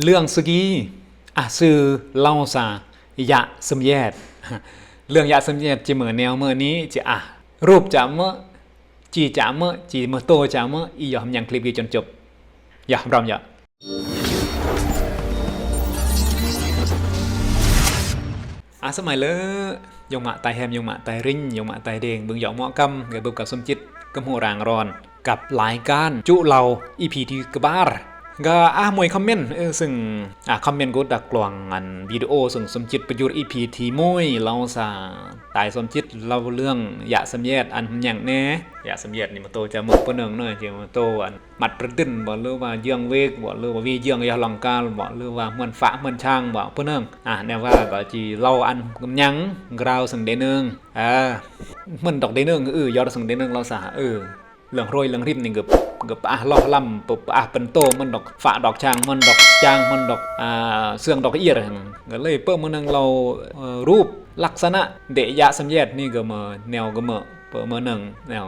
ເລື່ອງສະກີ ອາ ຊື່ເລົ່າສາ ຢະສຳແຍດ ເລື່ອງຢະສຳແຍດ ຈິເມີແນວເມີນີ້ ຈະ ອາ ຮູບຈະເມີ ຈີຈະເມີ ຈີເມີໂຕຈະເມີ ອີຢໍ່ຫຳຍັງຄລິບກີຈົນຈົບ ຢໍ່ ຮຳຣອມ ຢໍ່. ອາ ສະໄໝເລີ ຍົງມະຕາຍແຮມ ຍົງມະຕາຍຣິງ ຍົງມະຕາຍເດງ ບຶງຢອກເໝາະກຳ ເກີດບຶບກັບສົມຈິດ ກຳໂຫຣາງຣອນ ກັບລາຍການຈຸເລົ່າ ອີພີທີກະບາຣ ກະ ອາ ມວຍຄອມເມັນ ເອີ ຊຶ່ງ ອາ ຄອມເມັນກຸດດາກລວງ ອັນ ວິດີໂອ ຊຶ່ງສົມຈິດປະຍຸດ ອີພີທີມວຍ ເລົ່າສາ ຕາຍສົມຈິດ ເລົ່າເລື່ອງຢະສຳແຍດ ອັນຫຍັງແດ່ ຢະສຳແຍດນີ້ມາໂຕຈະເມີປະເນີງເນີ ຈະມາໂຕ ອັນ ມັດປະດິນບໍ ຫຼືວ່າເຍືອງເວກບໍ ຫຼືວ່າວີເຍືອງຢາລອງກາລບໍ ຫຼືວ່າເໝືອນຝະເໝືອນຊ້າງບໍ ປະເນີງ ອາ ແນວວ່າກໍຈິເລົ່າອັນຫຍັງ ກາວເຊິ່ງເດເນີງ ເອີ ເໝືອນດອກເດເນີງ ເອີ ຢອດເຊິ່ງເດເນີງ ເລົ່າສາ ເອີ ເລື່ອງໂຣຍເລື່ອງຣິມນີ້ກໍ ກໍປະອາດເລົ່າລຳ ປະອາດເປັນໂຕ ເໝືອນດອກຝະດອກຊ້າງ ເໝືອນດອກຈາງ ເໝືອນດອກ ອາ ເຊື່ອງດອກອຽດ ກໍເລີຍເປີເມືອໜຶ່ງເລົ່າ ເອີ ຮູບລັກສະນະເດຍະສຳແຍດນີ້ກໍເມີແນວກໍເມີ ເປີເມືອໜຶ່ງແນວ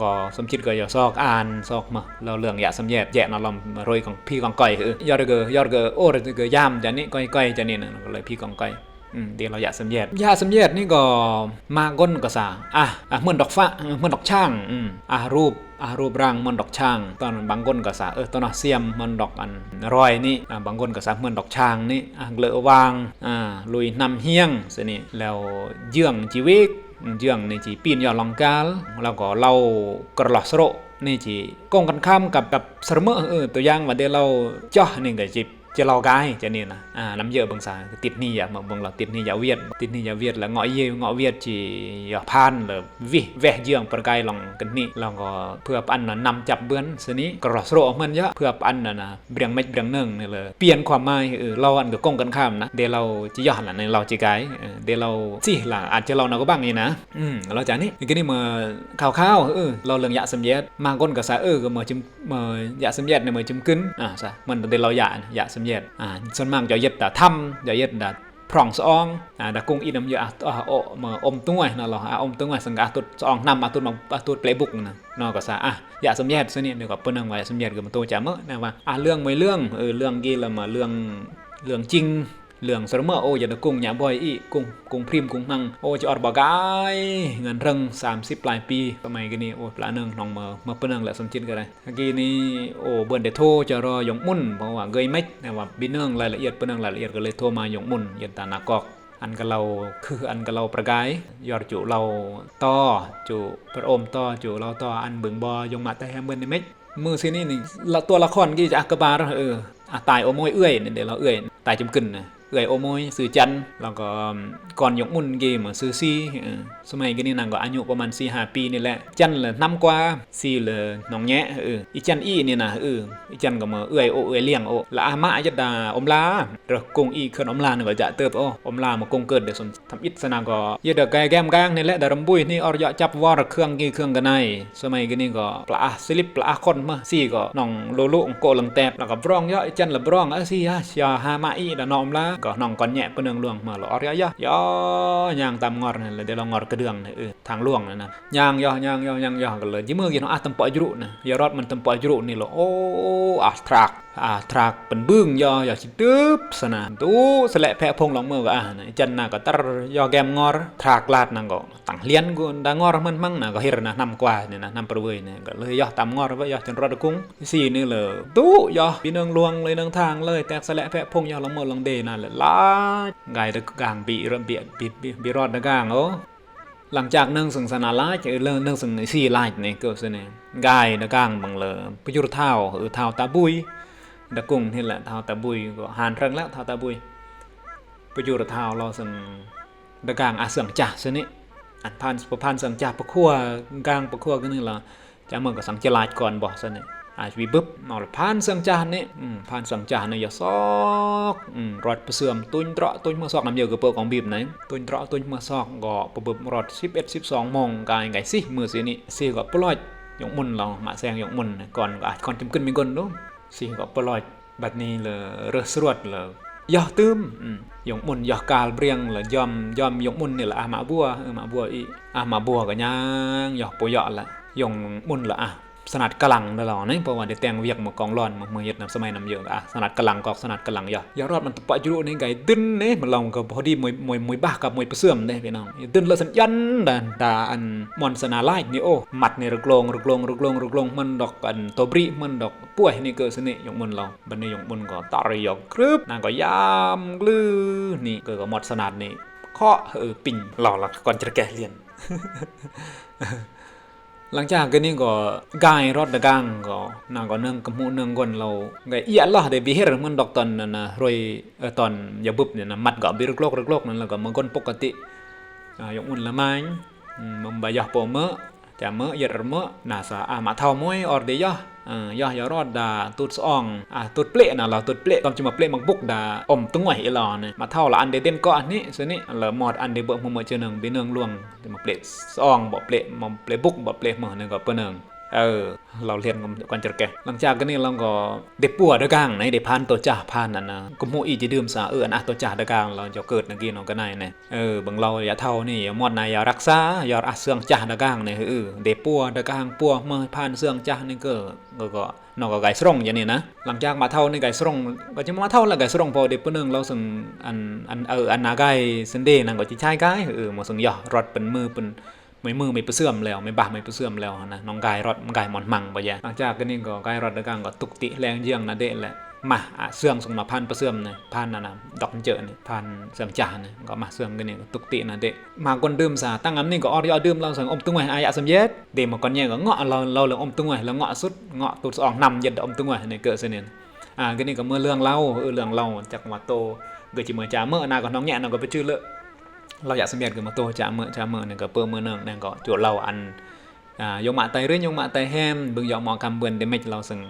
ກໍສົມຈິດກໍຢາກຊອກອ່ານຊອກມາ ເລົ່າເລື່ອງຢະສຳແຍດ ແຍະນະລອມໂຣຍຂອງພີກອງກ່ອຍ ເອີ ຢອດກໍ ຢອດກໍ ໂອ ກໍຢາມຈານີ້ ກ່ອຍໆຈານີ້ນະ ກໍເລີຍພີກອງກ່ອຍ ອືມ ເດເລົ່າຢະສຳແຍດ ຢະສຳແຍດນີ້ກໍ ມາກົນກໍສາ ອາ ອາ ເໝືອນດອກຝະ ເໝືອນດອກຊ້າງ ອືມ ອາ ຮູບ ອາ ຮູບຮ່າງເໝືອນດອກຊ້າງ ຕອນບາງຄົນກໍສາ ເອີ ຕອນນະ ສຽມເໝືອນດອກ ອັນ ຣອຍນີ້ ອາ ບາງຄົນກໍສາ ເໝືອນດອກຊ້າງນີ້ ອາ ເລີວາງ ອາ ລຸຍນ້ຳຮຽງ ຊີ້ນີ້ ແລ້ວເຍືອງຈີເວກ ເຍືອງນີ້ຈີປີນຢອດລອງກາລ ແລ້ວກໍເລົ່າກະລອສໂຣນີ້ຈີກົງກັນຂ້າມກັບ ກັບສະເໝີ ເອີ ຕົວຢ່າງວ່າເດເລົ່າຈອດນີ້ກໍຈີ ຈະເລົ່າກາຍ ຈະນີ້ນະ ອາ ນຳເຍອະເບິ່ງສາ ຕິດໜີ້ຢາ ມາເບິ່ງລາວຕິດໜີ້ຢາຫວຽດ ຕິດໜີ້ຢາຫວຽດ ແລ້ວເງາະເຢ ເງາະຫວຽດຈີຢາພານ ແລ້ວວິແວະເຍືອງປະກາຍລອງກັນນີ້ ແລ້ວກໍເພື່ອປະອັນນະນຳຈັບເບືອນ ສະນີ້ກະຣອສໂຣເໝືອນຢາ ເພື່ອປະອັນນະນະ ບຽງເມັດບຽງເນີງນີ້ເລີຍ ປ່ຽນຄວາມໝາຍ ເອີ ເລົ່າອັນກໍກົງກັນຂ້າມນະ ເດເລົ່າຈີຢາລະ ເຮົາຈີກາຍ ເອີ ເດເລົ່າຊິລະ ອາດຈະເລົ່ານະກໍບັງນີ້ນະ ອືມ ແລ້ວຈາກນີ້ ນີ້ກໍນີ້ເມື່ອ ຂ່າວໆ ເອີ ເລົ່າເລື່ອງຢະສຳແຍດ ມາກົນກໍສາ ເອີ ກໍເມື່ອຈະ ເມື່ອຢະສຳແຍດໃນເມື່ອຈຳກຶນ ອາ ຊະ ມັນເດເລົ່າຢະ ຢະສຳແຍດ ອາ ສ່ວນມາກຈະເຮັດດາທຳ ຈະເຮັດດາພຣອງສະອອງ ອາ ດາກຸງອີດນຳເຍອະ ອາ ໂອ ເມື່ອອົມຕົວນະ ລາວ ອາ ອົມຕົວ ສັງກະອາຕຸດສະອອງນຳ ອາຕຸດມາ ອາຕຸດເປລະບຸກນະ ນອກກໍສາ ອາ ຢະສຳແຍດ ສະນີ້ ນີ້ກໍປະໜຶ່ງວ່າຢະສຳແຍດ ກໍມາໂຕຈາເມີ ນະວ່າ ອາ ເລື່ອງມວຍເລື່ອງ ເອີ ເລື່ອງກີລະມາ ເລື່ອງ ເລື່ອງຈິງ ເລື່ອງສະເໝີ ໂອ ຢາດະກຸງຍາບ່ອຍອີກ ກຸງ ກຸງພຣີມກຸງຮັງ ໂອ ຈະອອດບໍ່ກາຍ ເງິນເຖິງສາມສິບປາຍປີ ສະໄໝກີ້ນີ້ ໂອ ປະໜຶ່ງນ້ອງເມີ ເມີປະໜຶ່ງແຫຼະ ສົມຈິດກໍໄດ້ ກີ້ນີ້ ໂອ ເບິ່ນໄດ້ໂທຈະລໍຢົງມຸນ ເພາະວ່າເກີຍເມັດ ແຕ່ວ່າບິເນີງລາຍລະອຽດ ປະເນີງລາຍລະອຽດ ກໍເລີຍໂທມາຢົງມຸນ ຢານຕານາກອກ ອັນກະເລົ່າ ຄືອັນກະເລົ່າປະກາຍ ຢອດຈຸເລົ່າຕໍ່ ຈຸປະໂອມຕໍ່ ຈຸເລົ່າຕໍ່ ອັນບຶງບໍ່ຢົງມະແຕ່ແຮມເບິ່ນໄດ້ເມັດ ມື້ຊີ້ນີ້ນີ້ ລະ ຕົວລະຄອນກີ້ຈະອາກະບາ ເອີ ອາ ຕາຍໂອໂມຍເອື້ອຍນີ້ເດ ລາວເອື້ອຍ ຕາຍຈຳກຶນນະ ເອື້ອຍໂອໂມຍຊື່ຈັນ ແລ້ວກໍກ່ອນຢົງມຸນກີ້ມາຊື່ຊີ ເອີ ສະໄໝກີ້ນີ້ນາງກໍອາຍຸປະມານສີ່ຫ້າປີນີ້ແຫຼະ ຈັນລະນຳກວ່າ ຊີລະນ້ອງແຍະ ເອີ ອີຈັນອີນີ້ນະ ເອີ ອີຈັນກໍມາເອື້ອຍໂອເອື້ອຍລ້ຽງໂອ ລະອາມະຍັດດາອົມລາ ເດີກຸງອີເຂື່ອນອົມລານີ້ກໍຈະເຕີບໂອ ອົມລາມາກຸງເກີດເດສົນ ທຳອິດສະນະກໍ ຢາດະແກແກມກາງນີ້ແຫຼະ ດາຣຳບຸຍນີ້ອອດຢະຈັບວອຣເຄື່ອງກີເຄື່ອງກະໄນ ສະໄໝກີ້ນີ້ກໍປະອາສະລິບປະອາຄົນມາ ຊີກໍນ້ອງໂລໂລໂກເລິງແຕບ ແລ້ວກໍບຣອງຢະ ອີຈັນລະບຣອງ ອາ ຊີ ຢາ ຢາຫາມາອີດານ້ອງອຳລາ ກໍນ້ອງກ່ອນແຍະປະເນີງຫຼວງມາ ລະອອດຢະ ຢາ ຍ່າງຕາມງອດນັ້ນລະ ເດລະງອດກະເດືອງ ເອີ ທາງຫຼວງນັ້ນນະ ຍ່າງຢະ ຍ່າງຢະ ຍ່າງຢະ ກໍເລີຍ ຈິເມີກິນອາຕຳປະອາຍຸຣະນະ ຢາຣອດມັນຕຳປະອາຍຸຣະນີ້ລະ ໂອ ອາທຣາກ ອາ ທຣາກເປັນບຶງ ຢໍ່ ຢໍ່ຊິດຶບສະນະ ດຸສະແລະແພະພົງລອງເມືອກະອາ ນະ ຈັນນາກະຕັດ ຢໍ່ແກມງອດ ທຣາກລາດນາກໍ ຕັງລຽນກຸນດາງອດມັນມັງນະ ກໍເຮັດນະ ນຳກວ່ານີ້ນະ ນຳປະເວີຍນີ້ ກໍເລີຍຢໍ່ຕາມງອດເວີຍ ຢໍ່ຈົນຮອດກຸງ ຊີນີ້ເລີຍ ດຸຢໍ່ ປີເນີງຫຼວງເລີຍເນີງທາງເລີຍ ແຕກສະແລະແພະພົງ ຢໍ່ລອງເມືອລອງເດນະ ແລະ ລາດ ກາຍດະກາງ ບີເລີ່ມ ບີ ບີ ບີ ບີຮອດດະກາງ ໂອ ຫຼັງຈາກໜຶ່ງເຊິ່ງສະນາລາດ ເອີ ເລື່ອງໜຶ່ງເຊິ່ງສີ່ລາດນີ້ເກີດສະເນ ກາຍດະກາງບັງເລີ ປະຍຸຣະທ້າວ ເອີ ທ້າວຕາບຸຍ ດະກຸງນີ້ແຫຼະ ທ້າວຕາບຸຍ ກໍຫານເທິງແລ້ວ ທ້າວຕາບຸຍ ປະຍຸຣະທ້າວລາວເຊິ່ງ ດະກາງອາເຊື່ອງຈາສະເນ ອັນຜ່ານ ຜ່ານເຊື່ອງຈາປະຄົວ ກາງປະຄົວກັນນີ້ລະ ຈາເມືອງກໍສັງຈະລາດກ່ອນບໍ່ສະເນ ອາຈະວິບຶບ ເນາະ ຜ່ານເຊື່ອງຈານີ້ ອືມ ຜ່ານເຊື່ອງຈານີ້ ຢາຊອກ ອືມ ຮອດປະເຊື່ອມ ຕຸ້ນເຕຣາະ ຕຸ້ນເມືອຊອກ ນ້ຳເຢີກະເປີກອງບີບໃນ ຕຸ້ນເຕຣາະ ຕຸ້ນເມືອຊອກ ກໍປະບຶບຮອດສິບເອັດ ສິບສອງໂມງ ກາຍໄກຊິ ມື້ຊີ້ນີ້ ຊິກໍປະຫຼອດ ຍົງມຸນລາວ ມະແຊງຍົງມຸນ ກ່ອນກໍອາດກ່ອນຈຳກຶນມີກົນດູ ຊິກໍປະຫຼອດ ບັດນີ້ເລີເລີ່ມສະຫຼວດເລີ ຢໍ່ຕື່ມ ອືມ ຍົງມຸນ ຢໍ່ກາລບຽງ ລະຢອມ ຢອມຍົງມຸນນີ້ລະ ອາ ມະບົວ ເອີ ມະບົວອີ ອາ ມະບົວກໍຍ່າງ ຢໍ່ໂປຢໍ້ລະ ຍົງມຸນລະ ອາ ສະໜາດກະລັງເດີລາວນີ້ ເພາະວ່າໄດ້ແຕ່ງວຽກມາກອງລອນ ມາເຮັດນຳສະໄໝນຳເຢີກ ອະ ສະໜາດກະລັງກອກ ສະໜາດກະລັງຢາ ຢາຮອດມັນຕະປະຈຸລຸນີ້ໄກດຶນເດ້ ມັນລອງກໍພໍດີມວຍ ມວຍ ມວຍບາກກັບມວຍປະເຊື່ອມເດ້ພີ່ນ້ອງ ດຶນລະສັນຢັນດາ ດາອັນມອນສະໜາລາຍນີ້ ໂອ້ ໝັດນີ້ຣະໂກງ ຣະໂກງ ຣະໂກງ ຣະໂກງ ມັນດອກ ອັນໂຕບຣິ ມັນດອກ ປວຍນີ້ເກີດສະນີ້ ຍົກມຸນລາວ ບັດນີ້ຍົກມຸນກໍຕາຣິຢອກກຣຶບ ນາງກໍຢາມກລືນີ້ ເກີດກໍໝົດສະໜາດນີ້ ເຄາະ ເອີ ປິງ ລາວລະກ່ອນຈະແກະລຽນ ຫຼັງຈາກກະນີ້ກໍກາຍຮອດດະກາງກໍ ນາງກໍເນີ່ງກະໝູເນີ່ງກົ້ນລາວ ກະອຽດລະເດບິເຮັດເໝືອນດອກຕອນນັ້ນນະ ຮວຍ ເອີ ຕອນຢາບຶບນີ້ນະ ໝັດກໍບິຣະໂກລກຣະໂກລກນັ້ນ ແລ້ວກໍມາກົ້ນປົກກະຕິ ອາ ຍົກມຸນລະມາຍ ອືມ ມາບາຍອກໂປເມີ ຈາເມີ ຢຽດເມີ ນາສາ ອາ ມະເທົາມວຍ ອອດເດຢອ ເອີ ຢໍຢາຣອດດາ ຕູດສະອອງ ອາ ຕູດເປລະນະ ລາວຕູດເປລະ ຕອນຈະມາເປລະໝາກບຸກດາ ອົມຕຸງໄວ້ອີຫຼໍນີ້ ມະເທົາລະອັນເດເດັ່ນເກາະອັນນີ້ ສະນີ້ ລະມອດອັນເດເບີກເມືອເຈີເນີງ ບິເນີງລວງ ຈະມາເປລະສະອອງ ບໍ່ເປລະ ມາເປລະບຸກ ບໍ່ເປລະເມີ ນີ້ກໍເປີເນີງ ເອີ ລາວລຽນກ່ອນຈະແກະ ຫຼັງຈາກກະນີ້ລາວກໍເດປົວດະກາງໃນ ເດຜ່ານໂຕຈາ ຜ່ານອັນນະ ກໍໝູອີຈະດື່ມສາ ເອີ ອັນອາໂຕຈາດະກາງ ລາວຈະເກີດນະກີ້ນ້ອງກະໄນນີ້ ເອີ ເບິ່ງລາວຢາເທົານີ້ ຢາມອດນາ ຢາຣັກສາ ຢາອາເຊື່ອງຈາດະກາງນີ້ ເອີ ເດປົວດະກາງ ປົວມາຜ່ານເຊື່ອງຈານີ້ ກໍ ກໍ ກໍ ນອກກໍໄກສຣົງຢ່າງນີ້ນະ ຫຼັງຈາກມາເທົານີ້ໄກສຣົງ ກໍຈະມາເທົາລະໄກສຣົງ ເພາະເດປະເນີງລາວເຊິ່ງ ອັນ ອັນ ເອີ ອັນນາໄກເຊິ່ງເດນັ້ນກໍຈິໃຊ້ໄກ ເອີ ໝົດເຊິ່ງຢາຮອດເປັນມືເປັນ ໄມ້ມືໄມ້ປະເຊື່ອມແລ້ວ ໄມ້ບາໄມ້ປະເຊື່ອມແລ້ວຫັ້ນນະ ນ້ອງກາຍຮອດ ກາຍໝອນມັງບໍ່ແຍ ຫຼັງຈາກກະນີ້ກໍກາຍຮອດດະກາງກໍຕຸກຕິແລງຢຽງນະເດະແຫຼະ ມາ ອາ ເຊື່ອງສົ່ງມາຜ່ານປະເຊື່ອມນີ້ ຜ່ານອັນນະ ດອກເຈີນີ້ ຜ່ານເຊື່ອງຈານີ້ ກໍມາເຊື່ອງກະນີ້ກໍຕຸກຕິນະເດະ ມາກ່ອນດື່ມສາ ຕັ້ງອັນນີ້ກໍອອດຢອກດື່ມເຫຼົ້າ ເຊິ່ງອົມຕຸງໄວ້ ອາຍະສຳເຢັດ ເດມາກ່ອນແຍກໍເງາະ ລາວ ລາວເລື່ອງອົມຕຸງໄວ້ ລາວເງາະສຸດ ເງາະຕູດສະອອງນຳ ຢຽດອົມຕຸງໄວ້ ໃຫ້ເກີດສະເໜ່ ອາ ກະນີ້ກໍເມື່ອເລື່ອງເລົ່າ ເອີ ເລື່ອງເລົ່າ ຈັກວ່າໂຕ ກໍຈິເມີຈາເມີ ນາກໍນ້ອງແຍະ ນ້ອງກໍໄປຈື່ເລີ ລາວຢາກສຳເຢັດກໍມາໂຕຈາເມີ ຈາເມີນີ້ກໍເປີເມີເນີງ ແນງກໍໂຈເລົ່າອັນ ອ່າ ຍົງມະໄຕເຣ ຍົງມະໄຕແຮມ ເບິ່ງຢອກໝໍກຳເບືອນເດເມັດລາວເຊິ່ງ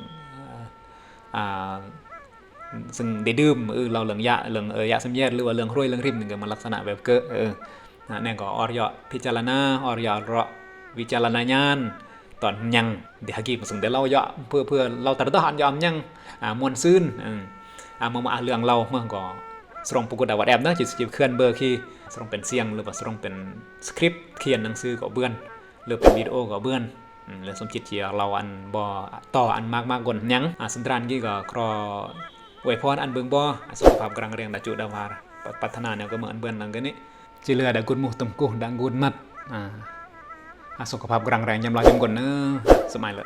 ອ່າ ເຊິ່ງໄດ້ດື່ມ ເອີ ລາວເລື່ອງຢາ ເລື່ອງ ເອີ ຢາສຳເຢັດ ຫຼືວ່າເລື່ອງຮວຍເລື່ອງຣິມນີ້ກໍມາລັກສະນະແບບເກີ ເອີ ນະ ແນງກໍອອດຢອກພິຈາລະນາ ອອດຢອກເລາະວິຈາລະນະຍານ ຕອນຍັງ ເດຮະກີມາເຊິ່ງໄດ້ເລົ່າຢອກ ເພື່ອ ເພື່ອເລົ່າຕະລະດອກອັນຢອກຍັງ ອ່າ ມ່ວນຊື່ນ ເອີ ອ່າ ເມື່ອ ມາ ອ່າ ເລື່ອງເລົ່າ ເມື່ອກໍສະລົງປະກຸດອາວັດແອບເນາະ ຈິ ຈິເຄື່ອນເບີຄີ ສະລົງເປັນສຽງ ຫຼືວ່າສະລົງເປັນສະຄຣິບ ຂຽນໜັງສືກໍເບືອນ ຫຼືເປັນວິດີໂອກໍເບືອນ ອືມ ແລ້ວສົມຈິດຊິຢາກເລົ່າອັນບໍ່ຕໍ່ອັນມາກມາກົນຫຍັງ ອາ ສຸນຕະຣານກີກໍຂໍອວຍພອນອັນເບິ່ງບໍ່ ອາ ສຸຂະພາບກາງແຮງ ດາຈຸດາວາ ປາ ປາດຖະໜາແນວກະເມືອອັນເບືອນຫຼັງກະນີ້ ທີ່ເຫຼືອດາກຸດໝູຕຸມກູດາກູດມັດ ອາ ອາ ສຸຂະພາບກາງແຮງ ຢາມລາວຢາມກົນເນີ ສະໄໝເລີ